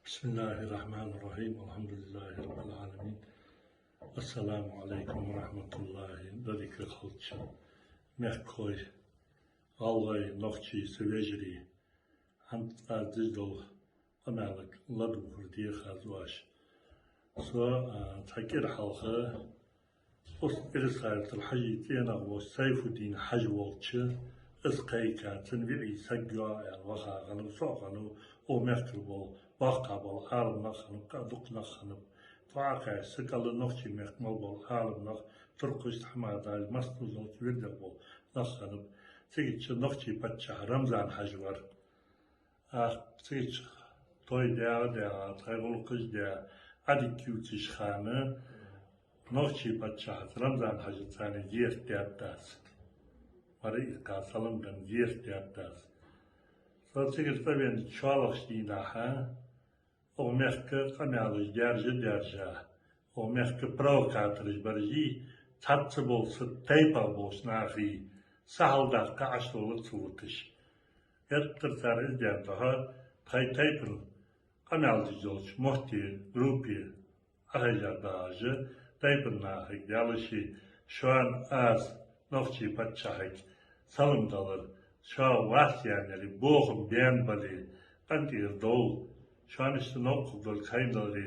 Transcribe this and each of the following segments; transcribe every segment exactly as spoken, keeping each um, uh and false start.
بسم الله الرحمن الرحيم. الحمد لله رب العالمين. السلام عليكم ورحمة الله. Деррига халкъ, мехкахой, гӀалгӀай, нохчий, са вежарий, хӀанз аз деш дола къамаьл ладувгӀар деха аз оаш. Со, а, цхьа кӀира хьалха Ус Ирисхайл-Хьажий цӀенах волча Сайфудин-Хьажа волча, из кхайкача, цун виӀий саг йоагӀа аьнна ваха хиннав, со а хиннав, укх мехкара бола, боккхий бола Ӏаламнах хиннаб, кхы а дукха нах хиннаб. Цу Ӏокхаьчача, са кӀала нохчий мехка мел бола Ӏаламнах, туркхашца хӀама деш, массадолча вирдех бола нах хиннаб. Цигача нохчий паччахь Рамзан-Хьажа вар. Ах, цигача той даьгӀа-даьгӀа, тхай гӀулакхаш даь, Ӏадика ювцаш хана, нохчий паччахьаца Рамзан-Хьажаца цхьана зерат даьд аз. Мара иккха салам дан зерат даьд аз. Со цигара цӀавеннача шоллагӀча дийнахьа, укх мехка къамаьлаш даьржа-даьржа, укх мехка провокатораш баржий, цхьацца бола са тайпах болча нахий са хьалдаккха Ӏочудовла ца луташ. Геттара цар из даьнна духьа, тхай тайпан къамаьл деш долча мотте, группе Ӏохайжар багӀаш, тайпан нахага: Даьла лаша, шоана аз, нохчий паччахьага салам далар, шо вас яьннар, бохам баьнна бале, къинтӀера довла, шоана иштта новкъа долга хайна даларе,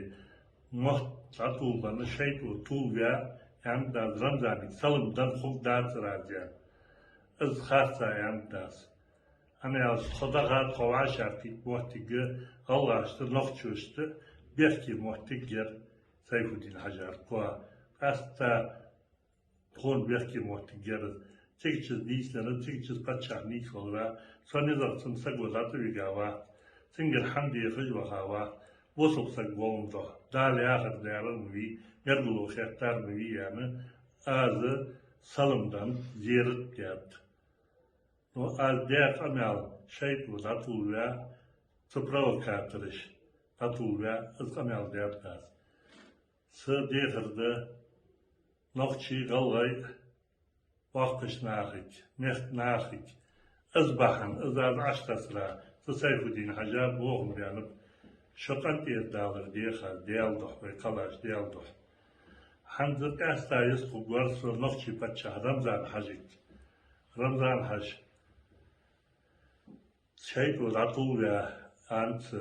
мотт дӀатулбенна, шайтӀо тулваь, аьннад аз, Рамзанага салам дан хургдацар аз, аьнна. Из харцахьа аьннад аз. ХӀана аьлча тхо даха, тхо вӀашагӀкхийтта моттиг гӀалгӀашта, нохчашта бехке моттиг яр Сайфудин-Хьажарга. Къаьстта тхона бехке моттиг яр из. Цигача из нийсденна, цигача из паччахь нийсвелар, со низагӀа цун саго дӀатӀавига вац. Цунгара хӀама дехаш ваха вац. Бусалба саг волан духьа, Дала яхар даьр ма вий, мергало хеттар ма вий, аьнна, аз салам дан зерат даьд. Но аз даь къамаьл шайтӀо дӀатулваь, цу провокатораша дӀатулваь, из къамаьл даьд аз. Са дехар да нохчий, гӀалгӀай, боккхача нахага, мехка нахага. Из бахьан, из аз Ӏочутассар, цу Сайфудин-Хьажа бохам баьннаб, шо къинтӀера далар деха аз Даьла духьа, вай кхалаш Даьла духьа. ХӀанз къаьстта йистхургвар со нохчий паччахь Рамзан-Хьажага. Рамзан-Хьажа, шайтӀо дӀатулваь, аьннад цо,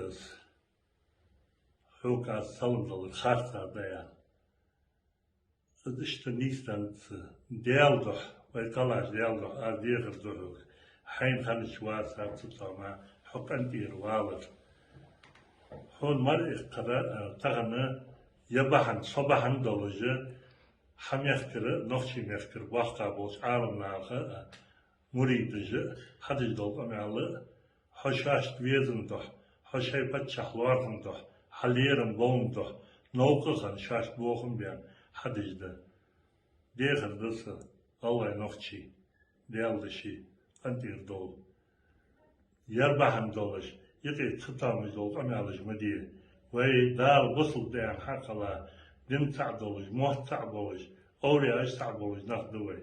хьога аз салам далар харцахьа да, аьнна. Из иштта нийсденнад цо. Даьла духьа, вай кхалаш Даьла духьа, аз дехар ду хьога. Хьайна хиннача вацар цу тӀема хьо къинтӀера валар. Хьона мара иккхар, а, тахан е бахьан, со бахьан долаш, хьа мехкара, нохчий мехкара боккхий болча Ӏаламнаха, а, муридаша хьадеш дола къамаьл, хьо шоашта везан духьа, хьо шоай паччахь лоархӀан духьа, хьа лерам болан духьа, новкъа хинна шоашта бохам баьнна хьадеш да. Дехар да са, гӀалгӀай, нохчий, Даьла лаша, къинтӀера довла. Ер бахьан долаш, юкъе цатоамаш дола къамаьлаш ма де. Вай Дала бусалба да аьнна хьакхелла, дин цаӀ долаш, мотт цаӀ болаш, овлияаш цаӀ болаш нах да вай.